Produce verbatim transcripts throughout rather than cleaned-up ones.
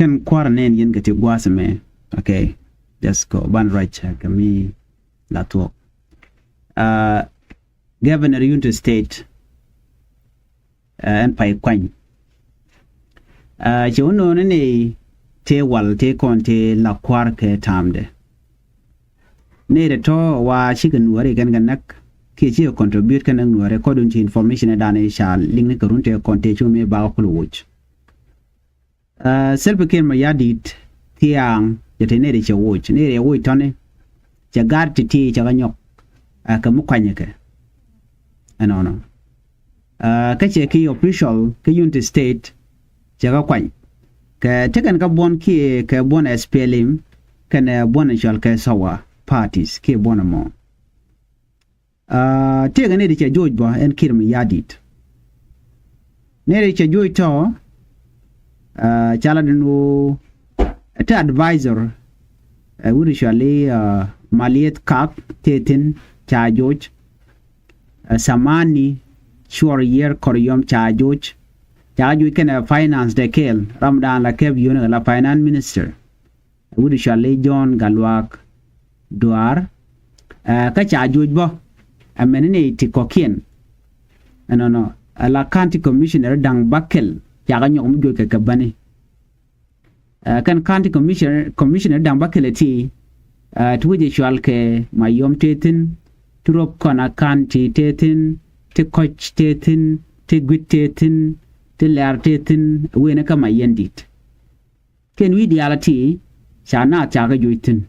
Kɛn kua̱r nɛn yɛn kɛ ti gua̱a̱th mɛ. Okay. Just kɔ ban ruac kɛ mi la thuɔ̱k. Governor Unity State ɛn pay kuany. Cɛ wä nööni ni tëë wal tëë kɔn tëë la kua̱r kɛ ta̱a̱mdɛ. Nɛy rɛ tɔ̱ wa cikɛ nuɔ̱ɔ̱ri kɛn kɛ näk kiɛ cikɛ contribute kɛn näk nuɔ̱ɔ̱ri according to information ɛ danɛ ca liŋni kɛ run tëë kɔn tëë cu mi bakɛ kulɛ woc. Salva Kiir Mayardit thia̱a̱ŋ jɛ te nɛy rɛ cɛ woc, nɛy rɛ woc tɔ̱ni cɛ gar ti̱ti̱ cɛ kɛ nyɔk kɛ mi kuanyɛ kɛ. Ɛnɔnɔ kä cɛ ki official kä Unity State cɛ kɛ kuany kɛ tekɛn kä buɔ̱n kiɛ kɛ buɔ̱n S P L M kɛnɛ buɔ̱n cɔal kɛ SSOA parties kiɛ buɔ̱n ɛmɔ. Tëëkɛ nɛy ti cɛ joc bä ɛn Kiir Mayardit. Nɛy ti cɛ joc tɔ̱ ca la den ɣöö te advisor ɛ wut cɔali Malieth Kak tëë thi̱n ca joc. Samani Cuɔr Yier Kɔryɔm ca joc. Ca joc kɛnɛ finance dɛ kɛɛl, ram dan la kɛp yio̱n kɛ la finance minister. Wut cɔali John Gatluak Duar. Kä ca joc bä ɛmɛn ni ti kɔ̱kiɛn. Ɛnɔnɔ ɛ la county commissioner Daŋ Bakɛl ca kɛ nyɔk mi joc kɛ kɛ bäni. Kɛn county commissioner, commissioner Daŋ Bakɛl ɛ ti ti wec ɛ cɔal kɛ Mayom tëë thi̱n, ti Rop Kɔna County tëë thi̱n, ti Kɔc tëë thi̱n, ti Guit tëë thi̱n, ti Lɛr tëë thi̱n, ɛ wen kä Mayɛndit. Kɛn wi̱i̱ diaal a ti ca naath ca kɛ joc thi̱n.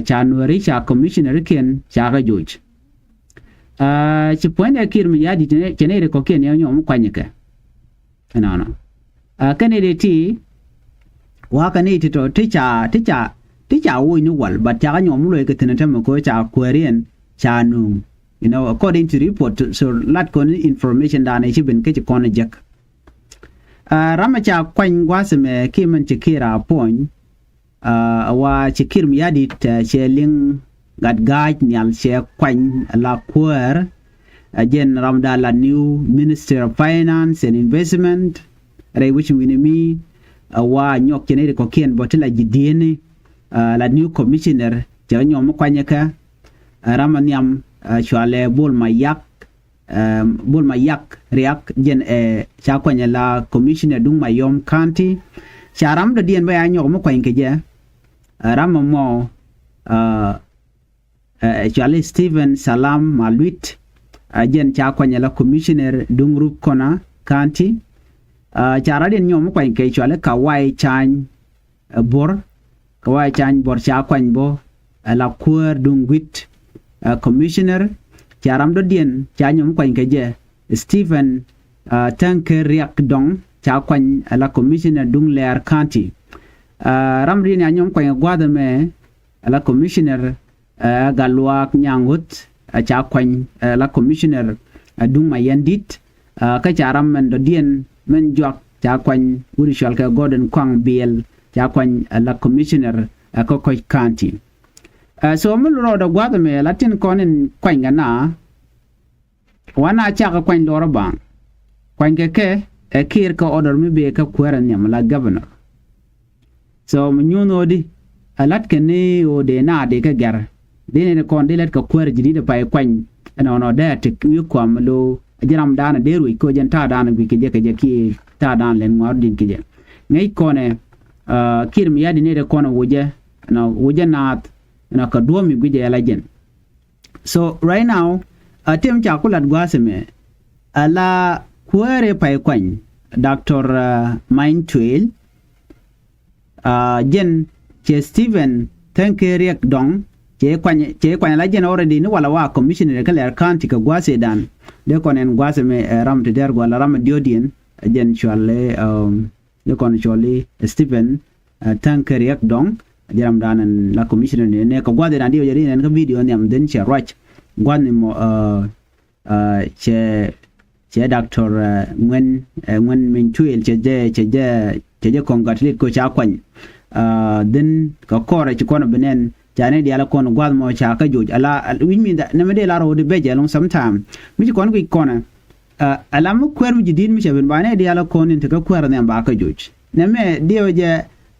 Ca nuääri ca commissioner kiɛn ca kɛ joc. Ci puɔ̱nydɛ Kiir Mayardit cɛ nɛy ri kɔ̱kiɛn yɛ nyɔk mi kuany kɛ. Ɛnɔnɔ kɛn nɛy ri ti wakä nɛy ti tɔ ti ca ti ca ti ca woc ni wal, but ca kɛ nyɔk mi luɔc kɛ thi̱n tämɛ kɛ ca kuääriɛn ca nuŋ. You know, according to report, so lat kɔn information danɛ ci ben kä ci kɔn jek. Ram ɛ ca kuany gua̱a̱th ɛmɛ kiɛ mɛn ci Kiir a puɔ̱ny. Ɛ wa ci Kiir Mayardit cɛ liŋ gat ga̱a̱c nhial cɛ kuany la kuäär. Ɛ jɛn ram da la new Minister of Finance and Investment rɛy wi̱c wi̱ni mi. Ɛ wa nyɔk cɛ nɛy ri kɔ̱kiɛn bä ti la ji̱ dieni la new commissioner cɛ kɛ nyɔk mi kuanyɛ kɛ. Ɛ ram ɛ nhiam cɔalɛ Bol Mayak. Bol Mayak Riak jɛn ɛ ca kuany ɛ la commissioner duŋ Mayom County. Ca ram dɔ̱diɛn bä ya nyɔk mi kuany kɛ jɛ. Ram ɛmɔ ɛ cɔali Stephen Salam Maluit. Jɛn ca kuany ɛ la commissioner duŋ Rop Kɔna County. Ca radiɛn nyɔk mi kuany kɛ cɔali Kawai Cany Bor. Kawai Cany Bor ca kuany bä ɛ la kuäär duŋ Guit. Commissioner ca ram dɔ̱diɛn ca nyɔk mi kuany kɛ jɛ Stephen Täŋkɛ Riak Dɔŋ ca kuany ɛ la commissioner duŋ Lɛr County. Ram dɔ̱diɛn ca nyɔk mi kuany kɛ gua̱a̱th ɛmɛ ɛ la commissioner Gatluak Nyaŋ Ɣöth ca kuany ɛ la commissioner duŋ Mayɛndit. Kä ca ram mɛn dɔ̱diɛn mɛn juak ca kuany wut cɔal kɛ Gordon Kuaŋ Biɛl ca kuany ɛ la commissioner ɛ kä Kɔc County. So mi rɔɔdɛ gua̱a̱th ɛmɛ la tin kɔn in kuany kɛ na wan a cakɛ kuany lɔrä baŋ. Kuany kɛ kɛ ɛ Kiir kɛ order mi bëë kä kuäärä nhiam la governor. So mi nyuun ɣöö di a lat kɛ ni ɣöö dee na dee kɛ gɛr dee ni kɔn dee lät kɛ kuäärä ji̱ di̱t a pay kuany. Ɛnɔnɔ dee a tek wi̱i̱ kuam lo a ji̱ ram daanɛ dee ruec kɛ ɣöö jɛn ta̱a̱ daanɛ guic kɛ jɛ kɛ jɛ kiɛ ta̱a̱ daanɛ lɛn ŋua̱r din kɛ jɛ. Ŋäc kɔnɛ Kiir Mayardit ni dee kɔn a wocɛ ɛnɔ wocɛ naath ɛnɔ kɛ duɔ̱ɔ̱p mi guic jɛ yɛl a jɛn. So right now a tëm ca ku lat gua̱a̱th ɛmɛ a la kuäärɛ pay kuany Doctor Many Tuel. Jɛn cɛ Stephen Täŋkɛ Riek Dɔŋ cɛ kuany cɛ kuany la jɛn already ni wala wa commissioner kä Lɛr County kɛ gua̱a̱th ëëdan. Dee kɔn ɛn gua̱a̱th ɛmɛ ɛ ram ti dɛr gua̱a̱th la ram ɛ diɔ̱ɔ̱diɛn ɛ jɛn cual ɛ dee kɔn cual i̱ Stephen Täŋkɛ Riek Dɔŋ. Jɛ ram dan ɛn la commissioner ni nɛ kɛ gua̱th iran di wä jɛ ri nɛn kä video nhiam dhin cɛ ruac gua̱th ni mɔ cɛ cɛ Doctor Ŋuɛn Ŋuɛn Miny Tuil cɛ jɛ cɛ jɛ cɛ jɛ congratulate ko ca kuany. Dhin kɛ kɔrɛ ci kɔn bi nɛn ca ni dial kɔn gua̱th mɔ ca kä joc ala wi̱ny mi nɛ mi dee lar wä di bɛc ɛlɔŋ sometime mi ci kɔn guic kɔnɛ. Ala mi kuɛr mi ji̱ di̱t mi cɛ ben ba nɛ dial kɔn in te kä kuɛr nhiam ba kä joc. Nɛmɛ diɛw jɛ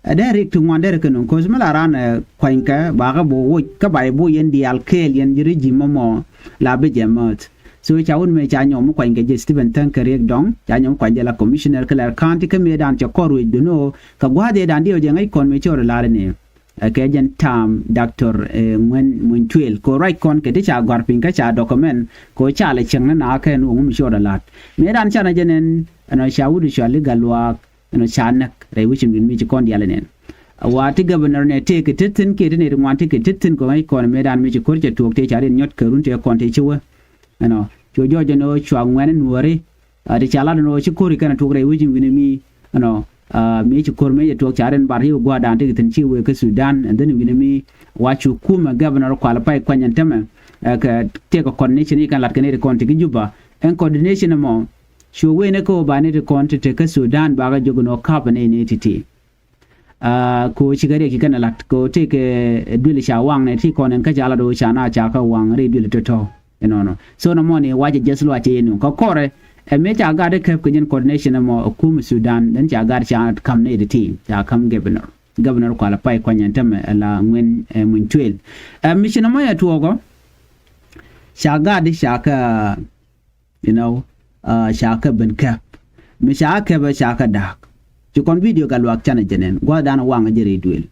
ɛ dee rik ti ŋuan derɛ kɛ nuŋ ko̱th mi la ran ɛ kuanykɛ bakä bo woc kä ba i̱ bo yɛn diaal kɛɛl yɛn ji̱ regime mɔ la bi jɛ määth. So ca wut mëë ca nyɔm mi kuanykɛ jɛ Stephen Thäŋ kɛ Riek Dɔŋ, ca nyɔm kuany jɛ la commissioner kɛ lɛr county kä mëëdan cɛ kɔr ruec dunɔ kɛ gua̱a̱th ëëdan diɛw jɛ ŋäc kɔn mëë cɛ wä rɛ lar ni. Ɛ kɛ jɛn ta̱a̱m Doctor ɛ Ŋuɛn Muny Tuëël kɛ ruac kɔn kɛ ti ca gɔ̱a̱r piny kä ca document kɛ ca lɛ cieŋ ni na kɛn wä ŋum cɛ wä rɛ lar. Mëëdan canɛ jɛ nɛn ɛnɔ ca wut cɔal i̱ Gatluak ɛnɔ ca näk rɛy wecin wi̱n mi ci kɔn diaal nɛn. Wa ti governor nɛ tëë kɛ tet thi̱n kiɛ ti nɛ ti ŋuan ti kɛ tet thi̱n kɛ ŋäc kɔn mëëdan mi ci ko̱r cɛ tuɔɔk tëë ca rin nyɔt kɛ run tëë kɔn tëë ci wä. Ɛnɔ cu jɔɔc ɛnɔ cua ŋuɛn nuɔ̱ɔ̱ri. Ti ca lat ɛnɔ ci ko̱ri kɛn a tuɔɔk rɛy wecin wi̱n mi ɛnɔ mi ci ko̱r mëë cɛ tuɔɔk ca rin bar ci wä gua̱a̱dan ti kɛ thi̱n ci wee kä Sudan and then wi̱n mi wa cu kumɛ governor kual pay kuany ɛn tämɛ. Kɛ tëë kɛ coordination i̱ kɛn lat kɛ nɛ ti kɔn ti ki Juba ɛn coordination ɛmɔ. Cu wen ɛ kä wä ba ni ti kɔn ti te kä Sudan ba kä jok ni wä kap ni ni ti ti. Ko ci kä riɛk ci kɛn lat ko ti kɛ duel ca waŋ ni ti kɔn ɛn kä ca lat wä ca na ca kä waŋ ri duel tɔtɔ. Inɔnɔ so na mɔni wacɛ jɛs luac cɛ yenu kä kɔrɛ. Ɛ mi ca gat ɛ kɛp kɛ jɛn coordination ɛmɔ ɛ kum Sudan then ca gat ca kam ni ti ti ca kam governor. Governor kual pay kuany ɛn tämɛ ɛ la Ŋuɛn ɛ Muny Tuëël. Ɛ mi ci na mɔ yɛ tuɔɔkɔ ca gat di ca kä you know ca kɛ ben kɛp. Mi ca kɛp ɛ ca kɛ da̱a̱k. Ci kɔn video Gatluak canɛ jɛ nɛn gua̱thdan waŋ jɛ rɛy duël.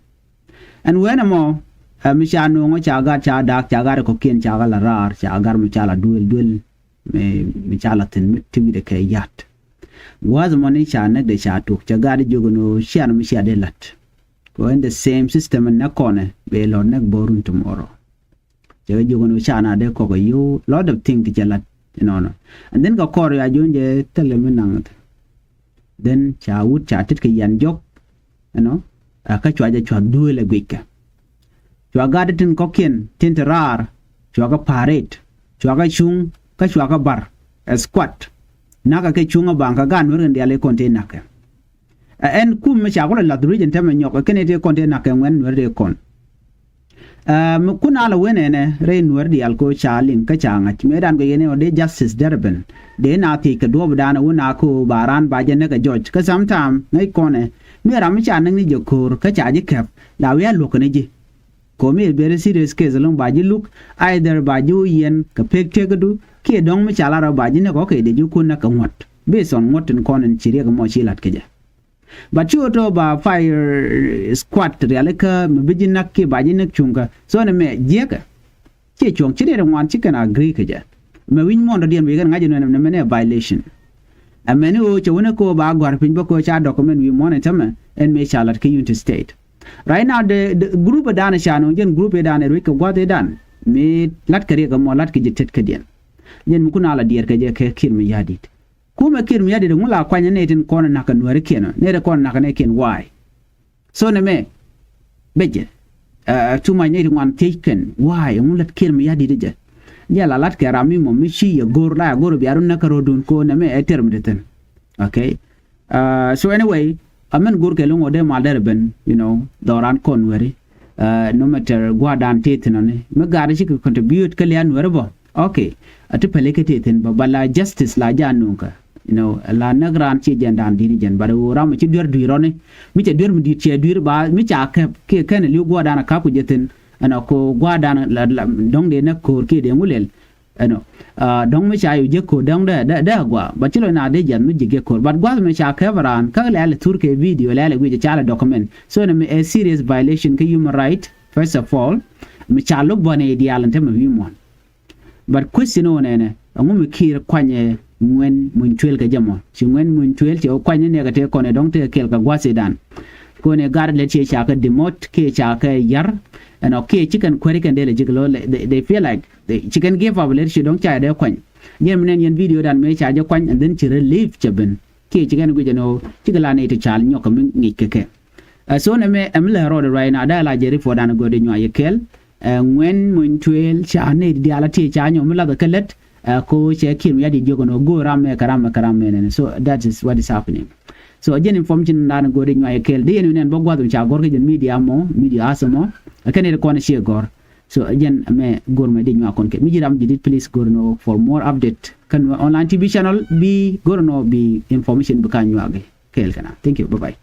Ɛn wen ɛmɔ ɛ mi ca nuɔ̱ŋ ca gat ca da̱a̱k ca gat ɛ kɔ̱kiɛn ca kɛ la raar ca gat mi ca la duël duël. Mi ca la thi̱n mi ti wi̱dɛ kɛ ya̱t. Gua̱th ɛmɔ ni ca näk dee ca tuk ca gat jiök ɛn ɣöö cian mi cia dee la̱t. Kɛ ɣöö in the same system in näk kɔnɛ bee lɔ̱r näk bo̱o̱run tomorrow. Cɛ kɛ jiök ɛn ɣöö ca na dee kɔk a yio̱w lot of thing ti cɛ lat inɔnɔ. And then kɛ kɔr ya juɔ̱n jɛ thilɛ mi naŋ. Then ca wut ca tit kɛ yan jɔk ɛnɔ. Kä cua jɛ cuath duëël ɛ guickɛ. Cua gat tin kɔ̱kiɛn tin te raar cua kɛ pa̱a̱r ret cua kɛ cuŋ kä cua kɛ bar ɛ squat. Nakä kɛ cuŋ ɛ baŋ kɛ gat nuer kɛn diaal i̱ kɔn te nakä. Ɛ ɛn kum mi ca kulɛ lath ruic ɛn tɛmɛ nyɔk ɛ kɛn ite kɔn te nakä ŋuɛn nuer te kɔn. Mi kun alɛ wen ɛnɛ rɛy nuer diaal ko ca liŋ kä ca ŋa̱c mëëdan kɛ yɛn ɛ ɔ dee justice derɛ ben. Dee na thiec kɛ duɔ̱ɔ̱pdan ɛ wun a ko ba raan ba jɛ näk ɛ jɔc kä sometime ŋäc kɔnɛ. Mi ram mi ca näk ni jɛ ko̱o̱r kä ca ji̱ kɛp la wi̱i̱ a luɔ̱k kɛn ji̱. Ko̱mi ɛ very serious case ɛlɔ̱ŋ ba ji̱ luk either ba ji̱ wä yɛn kɛ pek tekädu kiɛ dɔ̱ŋ mi ca lar ɔ ba ji̱ näk ɔ kɛ dee ji̱ kun näk kɛ ŋuɔ̱t. Based on ŋuɔ̱t tin kɔn in ci riɛk ɛmɔ ci la̱t kɛ jɛ. But ci ɣöö tɔ ba fire squad rialikä mi bi ji̱ näk kiɛ ba ji̱ näk cuŋkä so ni mɛ jiäkä. Ciɛ cuɔ̱ŋ ci riɛt ŋuan ci kɛn agree kɛ jɛ. Mɛ wi̱ny muɔ̱ɔ̱n dɔ̱diɛn bi kɛn ŋa̱c ɛn mɛn ɛ violation. Ɛmɛni ɣöö cɛ wunɛ kɛ ɣöö ba gɔ̱a̱r piny bä kɛ ɣöö ca document wi̱i̱ muɔ̱ɔ̱n ɛn tämɛ ɛn mëë ca la̱t kä Unity State. Right now the, the group ɛ dan ɛ ca nööŋ jɛn group ɛ dan ɛ ruec kɛ gua̱th ɛ dan mëë la̱t kɛ riɛk ɛmɔ la̱t kɛ jɛ tet kädiɛn. Jɛn mi kun a la diɛɛr kɛ jɛ kɛ Kiir Mayardit. Kumɛ Kiir Mayardit ŋu la kuany nɛy tin kɔn nakä nuäärikiɛn ɔ nɛy ti kɔn nakä nɛykiɛn waay. So nɛ mɛ bɛ jɛ. Ɛ, too much nɛy ti ŋuan thiec kɛn waay ŋu lät Kiir Mayardit jɛ. Jɛ la lat kɛ ram mi mɔ mi ci yɛ go̱r la yɛ go̱r bia run näkä ro̱dun ko nɛ mɛ ɛ tɛr mi ti thin. Okay. So anyway, a mɛn go̱r kɛ lo̱ŋ ɔ dee mal derɛ ben you know dhɔran kɔn nuääri. No matter gua̱a̱r dan ti thin ɔni mi gaari ci kɛ contribute kä lian nuääri bɔ. Okay. A ti pɛli kä ti thin bä ba la justice la jaa nuŋ kä. You know la näk raan ci jɛn dan di̱t jɛn but ɣöö ram ci duer dui̱r ɔni. Mi cɛ duer mi di̱t cɛ dui̱r ba mi ca kɛp kiɛ kɛn li̱w gua̱a̱r dan a kap ku jɛ thin. Ɛnɔ ko gua̱a̱r dan la dɔ̱ŋ dee näk ko̱o̱r kiɛ dee ŋu lɛl. Ɛnɔ dɔ̱ŋ mi ca yu jek ko̱r dɔ̱ŋ dee dee agua but ci lɔ na dee jiath mi jek jek ko̱r but gua̱th mi ca kɛp raan kä lɛl thur kɛ video lɛl wi̱c ca lɛ document. So ɛnɔ mi ɛ serious violation kä human right. First of all mi ca lop bɔn i̱ diaal in te mi wi̱i̱ muɔ̱n. But question ɔ nɛnɛ ɛŋu mi Kiir kuany ɛ Ŋuɛn Muny Tuël kɛ jɛ mɔ ci Ŋuɛn Muny Tuël cɛ kuany ni nɛkɛ te kɔn ɛ dɔ̱ŋ te kɛl kɛ gua̱th idan. Kɔn ɛ gar lɛ ciɛ ca kɛ dimot kiɛ ca kɛ yar. Ɛnɔ kiɛ ci kɛn kuäri kɛn dee lɛ jik lɔ they feel like ci kɛn give up lɛ ci dɔ̱ŋ ca dee kuany. Jɛn mi nɛn yɛn video dan mëë ca jɛ kuany and then ci relief cɛ ben kiɛ ci kɛn guic ɛn ɣöö cikɛ la nɛy ti cal nyɔk kɛ mi ŋic kɛ kɛ. So nɛ mɛ ɛm lɛ rɔɔdɛ ruac na dee la jɛ report dan go̱o̱r di nyuac yɛ kɛl. Ŋuɛn Muny Tuël ca nɛy ti diaal a ti ca nyɔk mi lath kɛ lät. Ko cɛ Kiir Mayardit jiök ɛn ɣöö go̱o̱r ram mɛ kɛ ram mɛ kɛ ram mɛ nɛn. So that is what is happening. So jɛn information dan go̱o̱r di nyuac yɛ kɛl di yɛn wi̱n ɛn bä gua̱th ca gɔ̱r kä jɛn media mɔ media house mɔ. Kɛn nɛy ti kɔn ciɛ gɔ̱r. So jɛn mɛ go̱r mɛ di nyuak kɔn kɛ mi ji̱ ram ji̱ dit please go̱r nɔ for more update. Kɛn online T V channel bi go̱r nɔ bi information bi ka nyuak kɛɛl kɛn a. Thank you. Bye bye.